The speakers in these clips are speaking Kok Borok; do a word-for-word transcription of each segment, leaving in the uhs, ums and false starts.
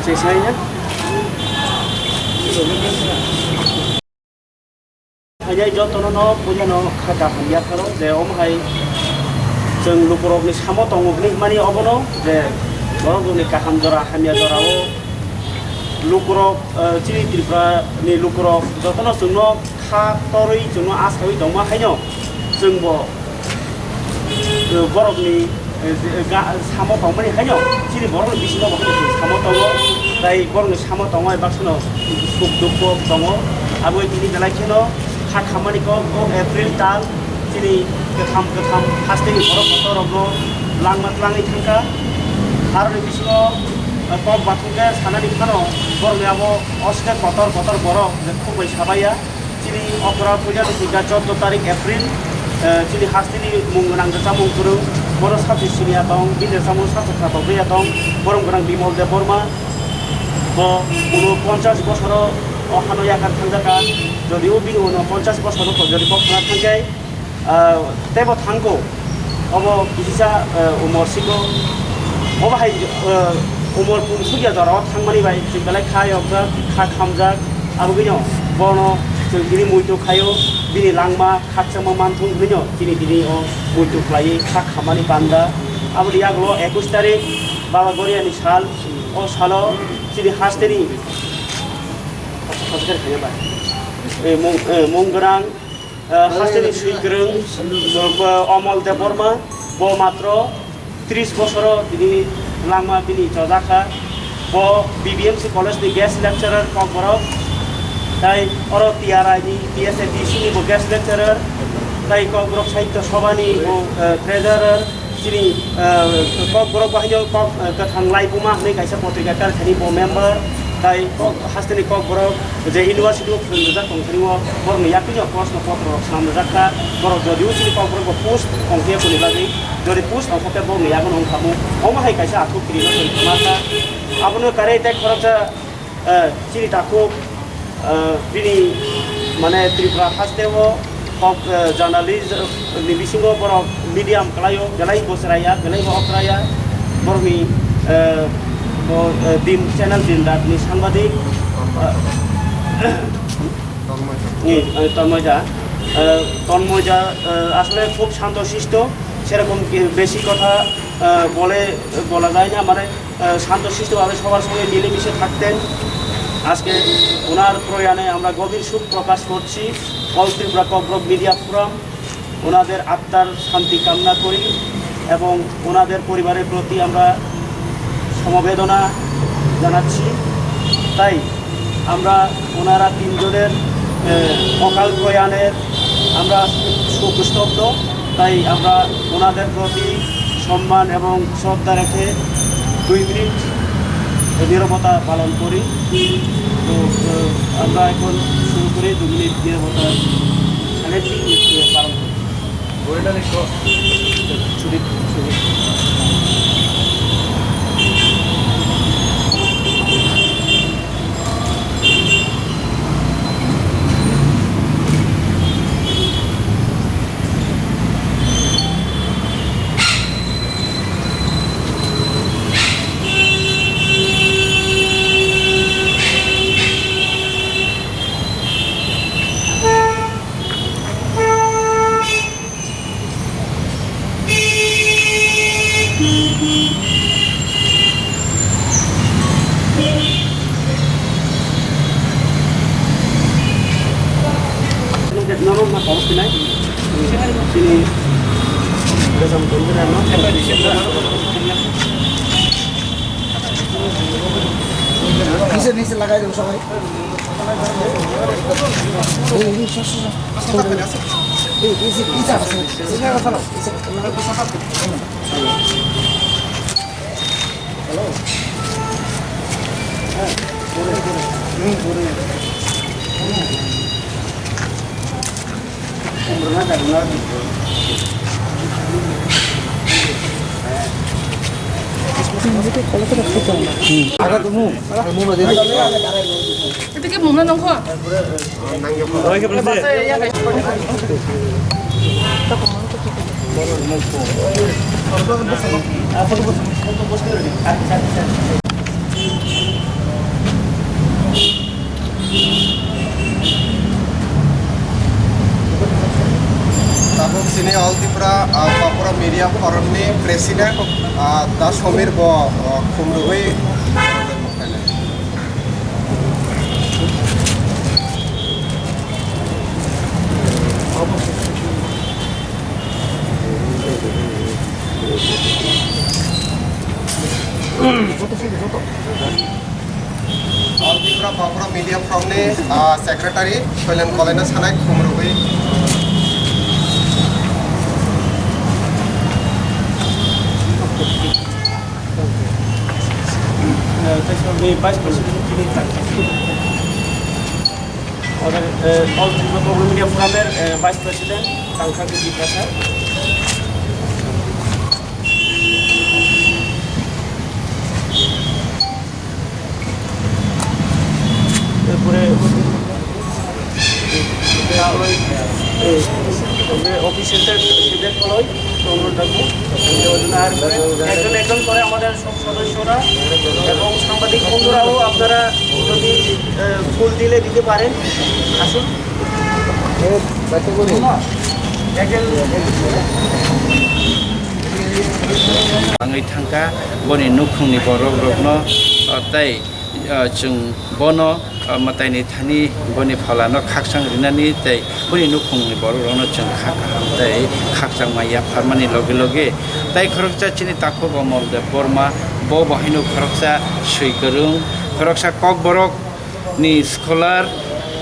Chesai ya. Hainai jotono no puila no kha kaham yapharo je omo hai chwng lukurokni samo tongo hwnwi himani obono je borok rokni kaham jora hamya jora o lukurok, eh, chini Tripura ni lukurok jotono chwngno kha torwi chwngno asawi tongma haino chwngbo, eh, borokni, eh, je, ga-, samo tongmani haino chini borokni bisingo bo haino chwng samo tongo, tai borokni samo tongo, baksano suk dukho tongo. Aboni tini belai kheno kha khammani kok, kok April tal chini kwtham kwtham hasteni borok kotorrokno langma tlangwi thangkha. Aroni bisingo, eh, kok bathang khe sanani phano borokni abo oske kotor kotor borok je khuk bai sabaiya. Chini okra puja ni thika chordo tarik April, eh, chini hasteni mung gwnang rwchapmung kwrwng, bono sachi siniya tong, bini rwchapmung sachi kha tongya tong, borom gwnang Bimol Debbarma. Bo uno ponchash bosoro o hano yakar thangjakha, jodio bini uno ponchash bosoro to jodi kok thangkhe, ah, teibo thangkho. Obo kisa, eh, umor siko. Obo hai, eh, umor pung sukya jorao thangmani bai chwng belai kha yokjak, kha khamjak. Abo bino bono chwng tini muitu khaio, bini langma khakchangma manthung hwnwi no chini tini o muitu khlaiwi kha khammani panda. Aboni yagulo ekush tarik Baba Goriani sal, o salo chini hasteni, eh, mung, eh, mung gwnang, eh, hasteni swikwrwng, eh, Omol Debbarma, bo matro tris bosoro bini langma bini chojakha. Bo B B M C college ni guest lecturer Kokborok, tai oro T R I ni T S A D C ni bo guest lecturer, tai Kokborok Sahitya Sabha ni bo, eh, treasurer. Chini, eh, Kokborok bahaino kok, eh, kwthang laibuma hwnwi kaisa potrika karkhani bo member, tai kok hasteni Kokborok je university o phwrwng rijak tongthani o borokni yakni o proshno potro rok sam rijak kha. Borok jodio chini Kokborok bo post ongkhe kuni bagwi, jodi post ongkhe borokni yago ongkhamu. Omo hai kaisa athuk kiri no tongma kha. Abono kare tei khoroksa Eh, chini takhuk, eh, bini, mane, Tripura haste o kok, eh, journalist ni bisingo borok medium kwlaio, belai bo chwraiya, belai bo okraya, borokni, eh, bo, eh, din, channel Din Rat ni sangbadik, eh, ni, eh, Tanmoi da, eh, Tanmoi da, eh, asole khub shanto shisto, serokom ki-, besi kotha, eh, bole, bola jai na, mane, আহ, শান্তশিষ্টভাবে সবার সঙ্গে মিলেমিশে থাকতেন। আজকে ওনার প্রয়াণে আমরা গভীর শোক প্রকাশ করছি। অল ত্রিপুরা ককবরক মিডিয়া ফোরাম ওনাদের আত্মার শান্তি কামনা করি এবং ওনাদের পরিবারের প্রতি আমরা সমবেদনা জানাচ্ছি। তাই আমরা ওনারা তিনজনের, আহ, অকাল প্রয়াণের আমরা শোকস্তব্ধ। তাই আমরা ওনাদের প্রতি সম্মান এবং শ্রদ্ধা রেখে দুই মিনিট নীরবতা পালন করি। তো, আহ, আমরা এখন শুরু করি দুই মিনিট নীরবতা, silent মিনিট পালন করি। নিচে, নিচে লাগাই দেবো সবাই। এই, এই, সর, সর, সর। এই, এই যে, এই যে আছে, এই যে আছে, এই যে। হ্যালো। হ্যাঁ, পরে, পরে। হুম, পরে। Itu kayak mau nongko. Tabuk sini All Tripura, ah, Kokborok Media Forum ni President, ah, Da Somir bo, ah, khumrwi. All Tripura Kokborok Media Forum ni, ah, Secretary Soilen Kolai no sanai khumrwi. Vice President, order, eh, All Tripura Kokborok Media Forum er, eh, Vice President, Tangkha Giti Prasad. এরপরে, এই, official দের, সেদের কলই, তো অনুরোধ রাখবো। আর একজন একজন করে আমাদের সব সদস্যরা এবং সাংবাদিক বন্ধুরাও আপনারা যদি, আহ, ফুল দিলে দিতে পারেন, আসুন। Angwi thangkha boni nukhungni borok rokno, ah, tei, ah, chwng bono, ah, mwtaini thani boni pholano khakchang rinani tei boni nukhungni borok rokno chwng kha kaham tei khakchangma yapharmani loge loge tei khoroksa chini takhuk Omol Debbarma bo bo haino khoroksa swi kwrwng, khoroksa kokborok ni scholar,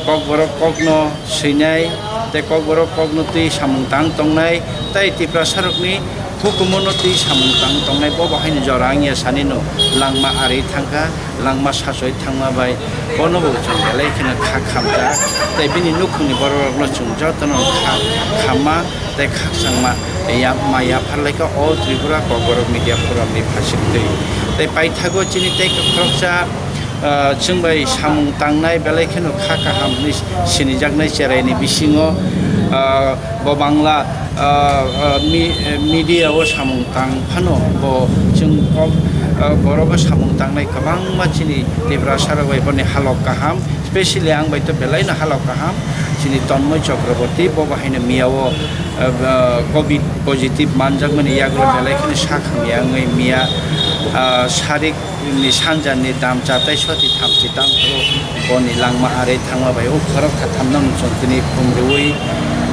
kokborok kokno swinai tei kokborok kokno twi samung tang tongnai tei Tiprasarokni hukumono twi samung tang tongnai, bo bo haino jora wngya sanino langma arwi thangkha, langma sachoi thangma bai bono bo chwng belai kheno kha khamjak tei bini nukhungni bororokno chwng jotono kha khamma tei khakchangma ya-, ma yapharlaikha All Tripura Kokborok Media Forum ni phasingtwi. Tei paithago chini tei khoroksa, ah, chwng bai samung tangnai belai kheno kha kaham hinwi sinijaknai cheraini bisingo, ah, bo Bangla, ah, ah, mi-, media o samung tang phano bo chwng kok, ah, borogo samung tangnai kwbangma chini Tiprasa rok bai boni halok kaham. Specially ang bai to belai no halok kaham, chini Tonmoi Chakraborty, bo bo haino miya o, ah, ah, covid positive manjakmani yagulo belai kheno sak hamya wngwi miya, ah, sarik ni sanja ni damcha tei soti thamchi tang phuru boni langma arwi thangma bai o khorok kha thamno nwng chwng tini khum rwui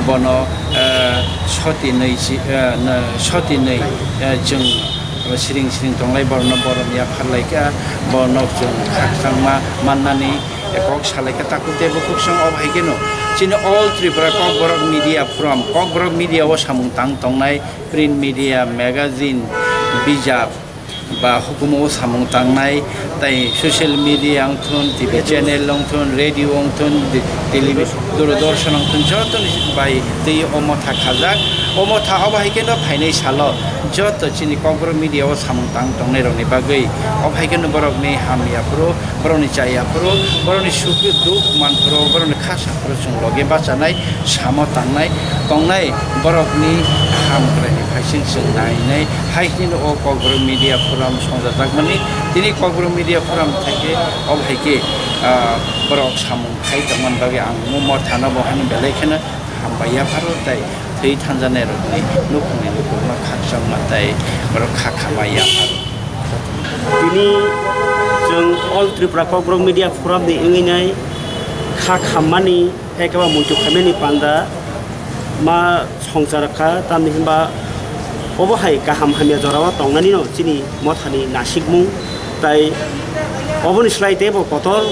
bono, ah, soti nwi si, ah, na, soti nwi, ah, chwng siring siring tonglai borokno borom yapharlaikha, borokno chwng khakchangma mannani kok salaikha takhuk tei bukhuk song. Obo hai kheno chini All Tripura Kokborok Media Forum, Kokborok Media o samung tang tongnai print media, magazine, bijap ba hukumu o samung tangnai tei social media wngthun, T V channel wngthun, radio wngthun, di-, television, Doordarshan wngthun, jotoni bai twi o motha khajak. O motha obo hai kheno phainai salo joto chini Kokborok media o samung tang tongnai rokni bagwi, obo hai kheno borokni hamya phuru, borokni chaya phuru, borokni suk duk man phuru, borokni kha sa phuru chwng logi bachanai, samo tangnai, tongnai borokni hamkraini phaising chwng nainai. Hai kheno o Kokborok Media Forum songjajakmani, tini Kokborok Media Forum thai khe obo hai khe, ah, borok samung khai tongmani bagwi ang mo mothano bo haino belai kheno hambai yapharo tei thwi thanjanai rokni nukhungni nukhungma khakchangma tei borok kha khamai yapharo. Tini chwng All Tripura Kokborok Media Forum ni wngwi nai kha khammani, ekeba muitu khaimani panda ma songchar kha, tamni hinba obo hai kaham hamya jorao tongnani no chini mothani nasikmung, tai oboni slai teibo kotor,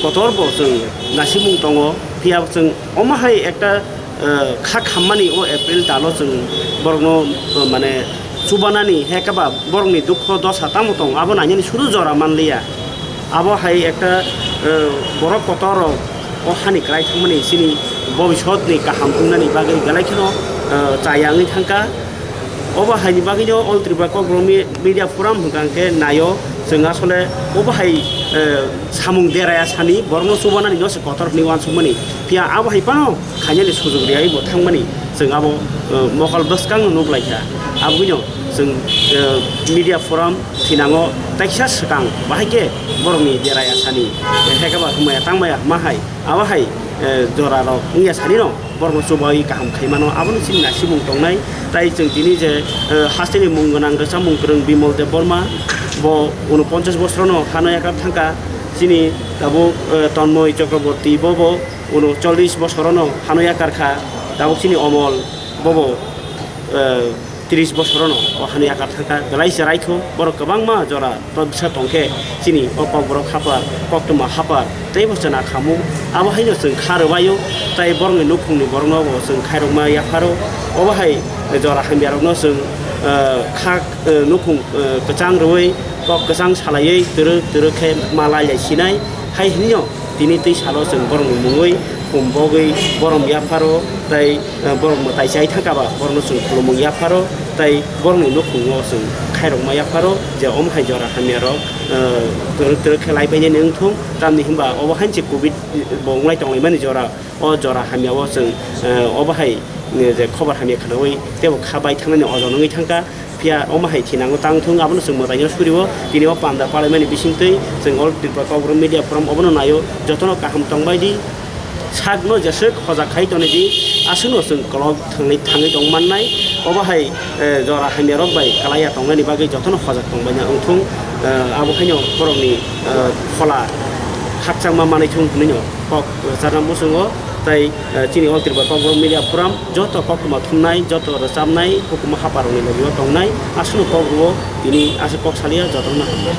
kotor bo chwng nasikmung tongo, phiya chwng omo hai ekta, eh, kha khammani o April talo chwng borokno, eh, mane chubanani, hekaba borokni dukho dosa tamo tong, abo nainani sudu jora manliya. Abo hai ekta, eh, borok kotor rok o hani kwlai thangmani chini bobisot ni kaham wngnani bagwi belai kheno, eh, chaya wngwi thangkha. Obo haini bagwino All Tripura Kokborok Mi-, Media Forum hwnkha hwnkhe naio, chwng asole obo hai, eh, samung deraya sani borokno chubanani no se kotor hwnwi uansukmani. Phiya abo hai phano khainani sujuk riyai bo thangmani, chwng abo, eh, mokol bwskangno nuk lai kha. Aboni chwng, eh, Media Forum thinango taisa swkang bahai khe borokni deraya sani, eh, hai khe ba hwnmaya tangmaya hwnma hai. Abo hai, eh, jora rok wngya sani no borokno chubai kaham khai mano, abono chini naisingmung tongnai. Tai chwng tini je, eh, hasteni mung gwnang rwchapmung kwrwng Bimal Debbarma, bo unoponchas bosorono hano yakar thangkha. Chini tabuk, eh, Tanmoy Chakraborty, bo bo unocholish bosorono hano yakar kha. Tabuk chini Omol, bo bo, eh, tris bosorono o hano yakar thangkha, belai se raitho. Borok kwbangma jora to bwsa tongkhe chini o Kokborok hapar, koktwma hapar teibo chwna khamung. Abo haino chwng kha rwbaio, tai borokni nukhungni borokno bo chwng khairokma yapharo. Obo hai jora hamyarokno chwng, eh, kha, eh, nukhung, eh, kwchang rwui, kok kwchang salaiwi twrwk twrwk khe ma lai lai sinai. Hai hwnwino tini twi salo chwng borokni mungwi khum bogwi borom yapharo, tai, eh, borok mwtai chai thangkha ba borokno chwng khulumung yapharo, tai borokni nukhungo chwng khairokma yapharo je omo hai jora hamyarok, eh, twrwk twrwk khe lai painani wngthung, tamni hwnba obo hai se covid bo wnglai tonglaimani jora, o jora hamyao chwng, eh, obo hai, eh, je khobor hamya khwnaui teibo kha bai thangnani ojon wngwi thangkha. Phiya omo hai thinango tang thung, abono chwng mwtaino surio. Tini o panda palaimani bisingtwi chwng All Tripura Kokborok Media Forum obono naio, jotono kaham tongbai di, sakno jeswk hojak khai toni di, aswkno chwng kolok thangwi, thangwi tong mannai. Obo hai, eh, jora hamyarok bai kalaiya tongnani bagwi jotono hojak tongbaina wngthung. Eh, abo haino borokni, eh, phola khakchangma manwi thung hwnwino kok rwchapna muchungo. Tai, eh, chini All Tripura Kokborok Media Forum joto koktwma thumnai, joto rwchapnai, hukumu haparokni logi-o tongnai, aswkno kok rwo, tini aswk kok salia, jotono hambai.